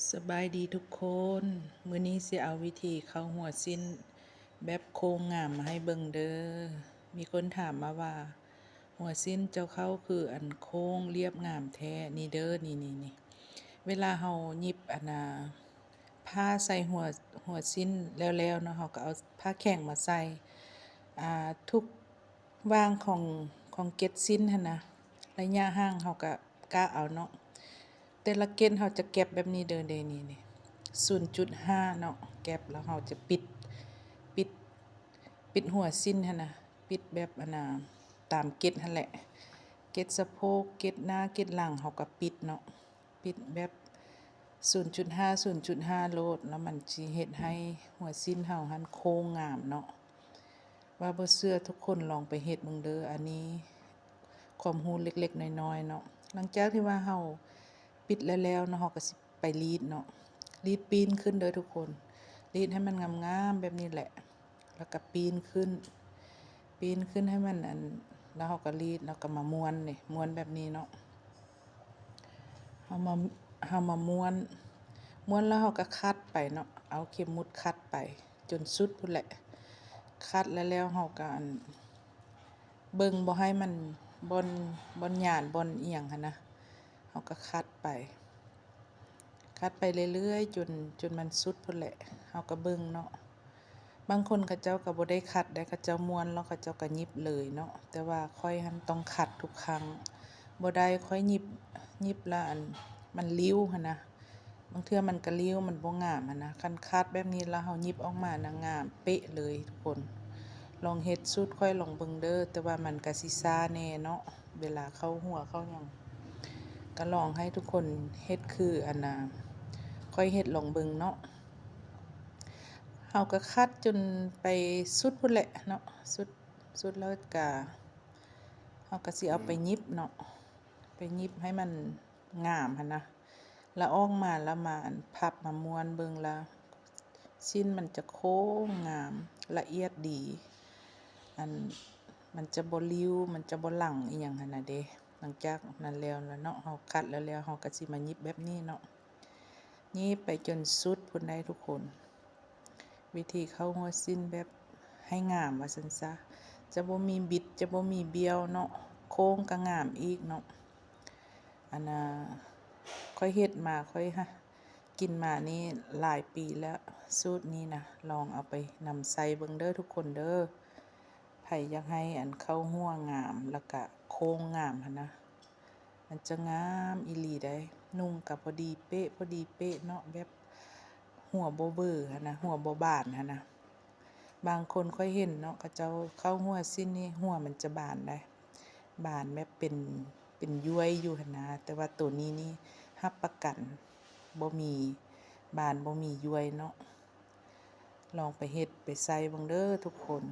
ສະບາຍດີທຸກຄົນ, ມື້ນີ້ຊິເອົາວິທີເຂົ້າຫົວສິ້ນແບບໂຄ້ງງາມມາໃຫ້ເບິ່ງເດີ້. ມີຄົນຖາມມາວ່າ ຫົວສິ້ນເຈົ້າເຂົ້າຄືອັນໂຄ້ງລຽບງາມແທ້? ນີ້ເດີ້ ນີ້ໆ ເວລາເຮົາຫຍິບອັນນ່າ ຜ້າໃສ່ຫົວ ຫົວສິ້ນແລ້ວໆເນາະ, ເຮົາກໍເອົາຜ້າແຂງມາໃສ່ ອ່າ ທຸກ ຫວ່າງຂອງ ຂອງເກັດສິ້ນຫັ້ນນະ, ໄລຍະຫ່າງເຮົາກະກະເອົາເນາະ. ແຕ່ລະເກັດເຮົາຈະແກັບແບບນີ້ເດີ້ ເດ ນີ້ ນີ້ ສູນຈຸດຫ້າເນາະ, ແກັບແລ້ວເຮົາຈະປິດ ປິດ ປິດຫົວສິ້ນຫັ້ນນະ, ປິດແບບອັນນ່າ ຕາມເກັດຫັ້ນແຫຼະ, ເກັດສະໂພກ ເກັດໜ້າ ເກັດຫຼັງ ເຮົາກະປິດເນາະ. ປິດແບບສູນຈຸດຫ້າ ສູນຈຸດຫ້າໂລດ, ແລ້ວມັນຊິເຮັດໃຫ້ຫົວສິ້ນເຮົາຫັ້ນໂຄ້ງງາມເນາະ. ວ່າບໍ່ເຊື່ອທຸກຄົນລອງໄປເຮັດເບິ່ງເດີ້, ອັນນີ້ຄວາມຮູ້ເລັກໆນ້ອຍໆເນາະ. ຫຼັງຈາກທີ່ວ່າເຮົາປິດແລ້ວໆເນາະ, ເຮົາກໍຊິໄປລີດເນາະ, ລີດປີ້ນຂຶ້ນເດີ້ທຸກຄົນ, ລີດໃຫ້ມັນງາມໆແບບນີ້ແຫຼະ. ແລ້ວກໍປີ້ນຂຶ້ນ ປີ້ນຂຶ້ນໃຫ້ມັນອັນ ແລ້ວເຮົາກໍລີດ ແລ້ວກໍມາມ້ວນນີ້ ມ້ວນແບບນີ້ເນາະ. ເຮົາມາ ເຮົາມາມ້ວນ ມ້ວນແລ້ວເຮົາກໍຂັດໄປເນາະ, ເອົາເຂັມໝຸດຂັດໄປຈົນສຸດພຸ້ນແຫຼະ. ຂັດແລ້ວໆເຮົາກໍອັນ ເບິ່ງບໍ່ໃຫ້ມັນບ່ອນ ບ່ອນຫຍານ ບ່ອນອີ່ຫຍັງຫັ້ນນະ, ເຮົາກໍຂັດໄປ ຂັດໄປເລື້ອຍໆ ຈົນ ຈົນມັນສຸດພຸ້ນແຫຼະ. ເຮົາກໍເບິ່ງເນາະ, ບາງຄົນເຂົາເຈົ້າກໍບໍ່ໄດ້ຂັດໃດ, ເຂົາເຈົ້າມ້ວນແລ້ວເຂົາເຈົ້າກໍຫຍິບເລີຍເນາະ. ແຕ່ວ່າຂ້ອຍຫັ້ນຕ້ອງຂັດທຸກຄັ້ງ, ບໍ່ໄດ້ ຂ້ອຍຫຍິບ ຫຍິບແລ້ວອັນ ມັນລິ້ວຫັ້ນນະ. ບາງເທື່ອມັນກະລິ້ວ ມັນບໍ່ງາມຫັ້ນນະ. ຄັນຂັດແບບນີ້ແລ້ວເຮົາຫຍິບອອກມານະ ງາມເປະເລີຍທຸກຄົນ. ລອງເຮັດສູດຂ້ອຍລອງເບິ່ງເດີ້, ແຕ່ວ່າມັນກະຊິຊ້າແດ່ເນາະ ເວລາເຂົ້າຫົວເຂົ້າຫຍັງ. ກະລອງໃຫ້ທຸກຄົນເຮັດຄືອັນນ່າ ຂ້ອຍເຮັດລອງເບິ່ງເນາະ. ເຮົາກະຂັດຈົນໄປສຸດພຸ້ນແຫຼະເນາະ, ສຸດ ສຸດແລ້ວກະ ເຮົາກະຊິເອົາໄປຫຍິບເນາະ, ໄປຫຍິບໃຫ້ມັນ ງາມຫັ້ນນະ. ລະອອກມາລະມາອັນພັບມາມ້ວນເບິ່ງລະ ສິ້ນມັນຈະໂຄ້ງງາມ ລະອຽດດີ, ອັນ ມັນຈະບໍ່ລິ້ວ ມັນຈະບໍ່ຫຼັງອີ່ຫຍັງຫັ້ນນະເດ. ຫຼັງຈາກນັ້ນແລ້ວລະເນາະ, ເຮົາຂັດແລ້ວແລ້ວ ເຮົາກະຊິມາຫຍິບແບບນີ້ເນາະ, ຫຍິບໄປຈົນສຸດພຸ້ນໄດ໋ທຸກຄົນ. ວິທີເຂົ້າຫົວສິ້ນແບບໃຫ້ງາມວ່າຊັ້ນຊະ, ຈະບໍ່ມີບິດ ຈະບໍ່ມີບ້ຽວເນາະ, ໂຄ້ງກະງາມອີກເນາະ. ອັນນ່າ ຂ້ອຍເຮັດມາ ຂ້ອຍຫາ ກິນມານີ້ຫຼາຍປີແລ້ວ ສູດນີ້ນະ. ລອງເອົາໄປນຳໃຊ້ເບິ່ງເດີ້ທຸກຄົນເດີ້. ໃຜຢາກໃຫ້ອັນເຂົ້າຫົວງາມ ລະກະໂຄ້ງງາມຫັ້ນນະ, ມັນຈະງາມອີ່ຫຼີໃດ໋. ນຸ່ງກະພໍດີເປະ ພໍດີເປະເນາະ, ແບບຫົວບໍ່ເວີຫັ້ນນະ, ຫົວບໍ່ບານຫັ້ນນະ. ບາງຄົນຂ້ອຍເຫັນເນາະ ເຂົາເຈົ້າເຂົ້າຫົວສິ້ນນີ້ ຫົວມັນຈະບານໃດ໋, ບານແບບເປັນ ເປັນຢ້ວຍຢູ່ຫັ້ນນະ. ແຕ່ວ່າໂຕນີ້ນີ້ຮັບປະກັນ ບໍ່ມີບານ ບໍ່ມີຢ້ວຍເນາະ. ລອງໄປເຮັດໄປໃຊ້ເບິ່ງເດີ້ທຸກຄົນ.